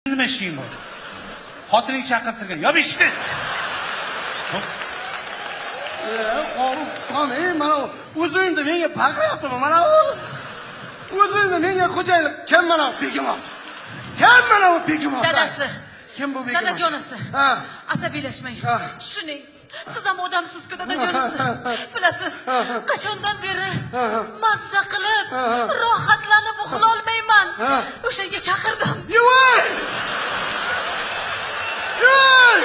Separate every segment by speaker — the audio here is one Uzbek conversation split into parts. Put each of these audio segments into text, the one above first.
Speaker 1: Nima ishing bor? Xotining chaqirtirgan. Yop eshikni.
Speaker 2: Qon, mana o'zi endi menga baqiryaptimi? Mana u. O'zi endi menga xo'jayinlik. Kim mana bu begemot? Kim mana bu begemot?
Speaker 3: Dadasi.
Speaker 2: Kim bu begemot?
Speaker 3: Dadajonisi.
Speaker 2: Ha.
Speaker 3: Asabiylashmang.
Speaker 2: Ha.
Speaker 3: Tushuning. Siz ham odamsiz-ku, dadajonisi. Bilasiz, qachondan beri mazza qilib, rohatlanib uxlolmayman. O'shanga chaqirdim.
Speaker 2: Yuvoy! Yuvoy!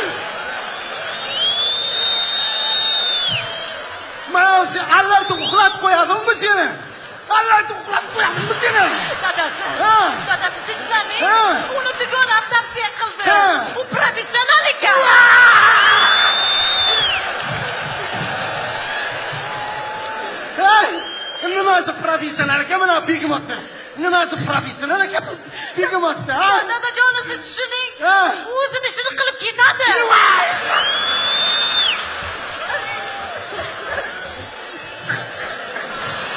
Speaker 2: Mana sen allaytib uxlatib qo'yadimmi seni? Allaytib uxlatib qo'yadimmi seni?
Speaker 3: Dadasi,
Speaker 2: Ha.
Speaker 3: dadasi tinchlaning.
Speaker 2: Ha.
Speaker 3: Uni dugonam tavsiya qildi.
Speaker 2: Ha.
Speaker 3: U professional ekan.
Speaker 2: Hey! Nimasi professional ekan mana begemotda? Nimasi professional ekan bu begemotda, ha?
Speaker 3: Dadajonisi tushuning.
Speaker 2: Ha.
Speaker 3: U o'zini ishini qilib ketadi.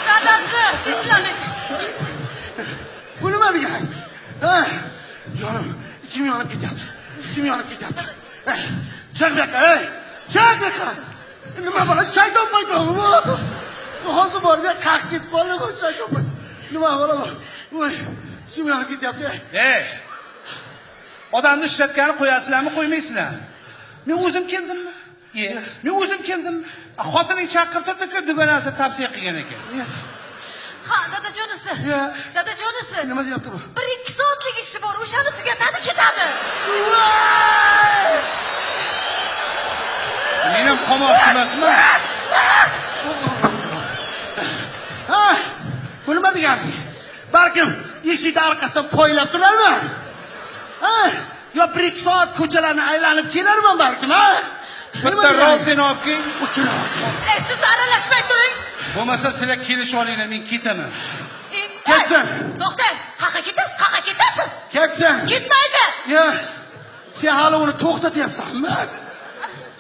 Speaker 3: Dadasi, tinchlaning.
Speaker 2: Bu nima degani? Ha? Jonim, ichim yonib ketyapti. Ichim yonib ketyapti. Ey, chiq bu yoqqa, ey! Chiq bu yoqqa! Nima bola, shayton paydomi bu? Hozir borda qaq ketib qoldi bu shayton paydo. Nima bola bu? Voy, ichim yonib ketyapti.
Speaker 1: Ey! Odamni ishlatgani qo'yasizlarmi, qo'ymaysizlarmi? Men o'zim keldimmi? E, men o'zim keldimmi? Xotining chaqirtirdi-ku, dugonasi tavsiya qilgan ekan.
Speaker 3: Ha, dadajonisi.
Speaker 2: Ya.
Speaker 3: Dadajonisi.
Speaker 2: Nima deyapti bu?
Speaker 3: 1-2 soatlik ishi bor, o'shani tugatadi, ketadi.
Speaker 2: Voy!
Speaker 1: Men ham qolmoqchi emasman.
Speaker 2: Ha, bu nima degani? Balkim eshikni orqasidan poylab turarman. Ha, yo 1-2 soat ko'chalarni aylanib kelarman balkim, ha?
Speaker 1: Bitta robdini olib kel.
Speaker 2: Uchiradi.
Speaker 3: Ey, siz aralashmay turing.
Speaker 1: Bo'lmasa sizlar kelishib olinglar, men ketaman.
Speaker 2: Ketsin.
Speaker 3: To'xtang, qayerga ketasiz? Qayerga ketasiz?
Speaker 2: Ketsin.
Speaker 3: Ketmaydi.
Speaker 2: Ya, sen hali uni to'xtatyapsanmi?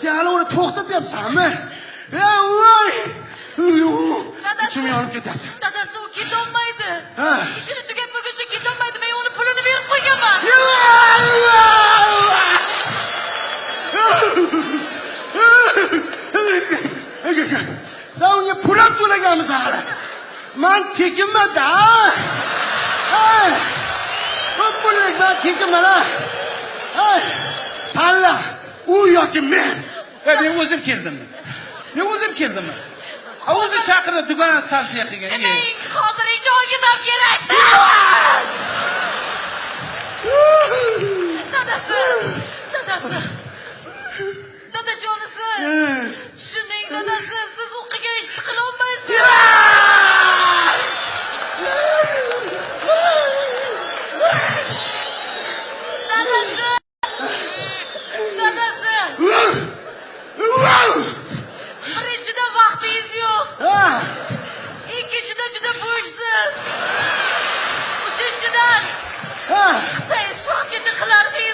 Speaker 2: Sen hali uni to'xtatyapsanmi? Ya, voy!
Speaker 3: Dadasi.
Speaker 2: Ichim yonib ketyapti.
Speaker 3: Dadasi, u ketolmaydi.
Speaker 2: Ha.
Speaker 3: Ishini tugatmaguncha ketolmaydi. Men uni pulini berib qo'yganman.
Speaker 2: Sen unga pul ham to'laganmisan hali. Man tekinman-da. Ha? Bu pullik man tekinman, ha. Hey, tanla, u yoki men.
Speaker 1: E, men o'zim keldimmi? Men o'zim keldimmi? A, o'zi chaqirdi, dugonasi tavsiya qilgan. E.
Speaker 3: Demang, hozir ikkovingiz ham keraksiz. Dadasi, dadasi. Dadajonisi. Tushuning, dadasi, siz u qilgan ishni qila olmaysiz. Dadasi. Dadasi. Birinchidan vaqtingiz yo'q.
Speaker 2: Ha,
Speaker 3: Ikkinchidan juda bo'shsiz. Uchinchidan
Speaker 2: ha.
Speaker 3: qilsangiz shu vaqtgacha qilardingiz.